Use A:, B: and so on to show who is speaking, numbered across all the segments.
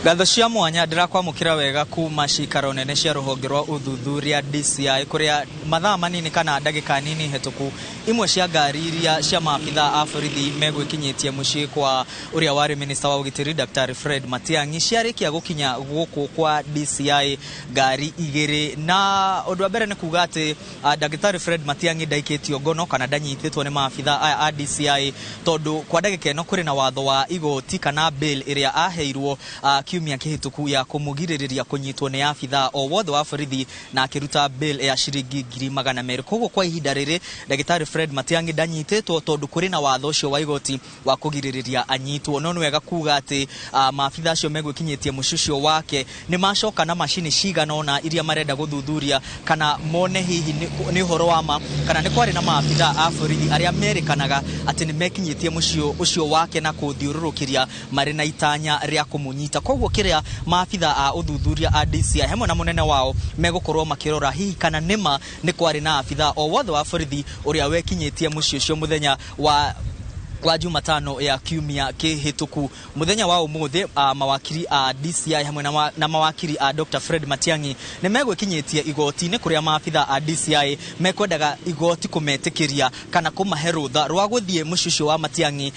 A: Ngatho cia mwanya ndĩrakwamũkĩra wega kuma cikaro nene cia rũhonge rwa ũthuthuria DCI, kũrĩa mathaa manini kana ndagĩka nini hetũku imwe cia ngari iria cia maabitha a borithi megwĩkinyĩtie mũciĩ kwa ũrĩa warĩ minista wa ũgitĩri Dr. Fred Matiang'i ciarĩkia gũkinya gũkũ kwa DCI ngari igĩrĩ. Na ũndũ wa mbere nĩ kuga atĩ Dr. Fred Matiang'i ndaikĩtio ngono kana ndanyitĩtwo nĩ maabitha aya a DCI, tondũ kwa ndagĩka ĩno kũrĩ na watho wa igoti kana bail ĩrĩa aheirwo kiumia kĩhĩtũku ya kũmũgirĩrĩria kũnyitwo nĩ abitha o wothe wa borithi, na akĩruta bail ya ciringi 200,000. Koguo kwa ihinda rĩrĩ Ndagĩtarĩ Fred Matiang'i ndanyitĩtwo tondũ kũrĩ na watho ũcio wa igoti wa kũgirĩrĩria anyitwo. No nĩ wega kuga atĩ maabitha acio megwĩkinyĩtie mũciĩ ũcio wake nĩ macoka na macini cigana ũna iria marenda gũthuthuria kana mone hihi nĩ ũhoro wa ma kana nĩ kwarĩ na maabitha a borithi arĩa merĩkanaga atĩ nĩ mekinyĩtie mũciĩ ũcio wake na kũthiũrũrũkĩria marĩ na itanya rĩa kũmũnyita. Koguo kĩrĩa maabitha a ũthuthuria a DCI hamwe na mũnene wao megũkorwo makĩrora hihi kana nĩma nĩ kwarĩ na abitha o wothe wa borithi ũrĩa wekinyĩtie mũciĩ ũcio mũthenya wa Jumatano ya kiumia kĩhĩtũku. Mũthenya wa ũmũthĩ mawakiri a DCI hamwe na mawakiri a Dr. Fred Matiang'i nĩ megwĩkinyĩtie igoti-inĩ kũrĩa maabitha a DCI mekwendaga igoti kũmetĩkĩria kana kũmahe rũtha rwa gũthiĩ mũciĩ ũcio wa Matiang'i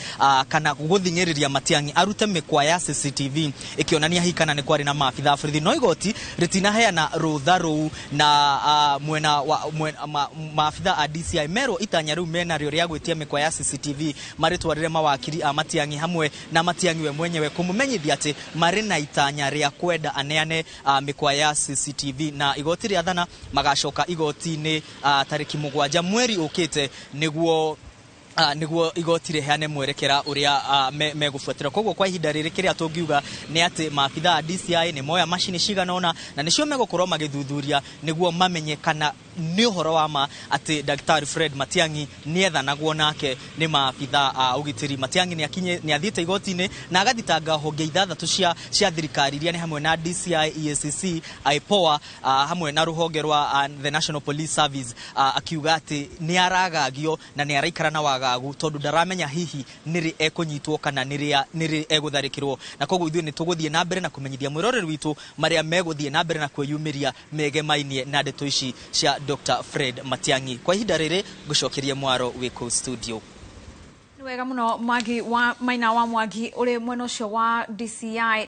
A: kana gũthing'ĩrĩria Matiang'i arute mĩkwa ya CCTV ĩkĩonania hihi kana nĩ kwarĩ na maabitha a borithi. No igoti rĩtinaheana rũtha rũu, na mwena wa maabitha a DCI merwo itanya rĩu menarĩo rĩa gwĩtia mĩkwa ya CCTV marĩtwarĩre mawakiri a Matiang'i hamwe na Matiang'i we mwenyewe kũmũmenyithia atĩ marĩ na itanya rĩa kwenda aneane mĩkwa ya CCTV. Na igoti rĩathana magacoka igoti-inĩ tarĩki 7 mweri ũkĩte nĩguo igoti rĩheane mwerekera ũrĩa megũbuatĩra. Koguo kwa ihinda rĩrĩ kĩrĩa tũngiuga nĩ atĩ maabitha a DCI nĩ moya macini cigana ũna na nĩcio megũkorwo magĩthuthuria nĩguo mamenye kana nĩ ũhoro wa ma atĩ Dr. Fred Matiang'i nĩethanagwo nake nĩ maabitha a ũgitĩri. Matiang'i nĩ athiĩte igoti-inĩ na agathitanga honge 6 cia thirikari iria nĩ hamwe na DCI, EACC, IPOA, hamwe na rũhonge rwa the National Police Service, akiuga atĩ nĩ aragagio na nĩ araikara na wagagu tondũ ndaramenya hihi nĩrĩ ekũnyitwo kana nĩrĩ egũtharĩkĩrwo. Na koguo ithuĩ nĩ tũgũthiĩ na mbere na kũmenyithia mwĩroreri witũ marĩa megũthiĩ na mbere na kwĩyumĩria megemainie na ndeto ici cia Dr. Fred Matiang'i. Kwa ihinda rĩrĩ ngũcokerie mwaro wĩ kũu studio.
B: Nĩ wega mũno, Mwangi wa Maina wa Mwangi ũrĩ mwena ũcio wa DCI.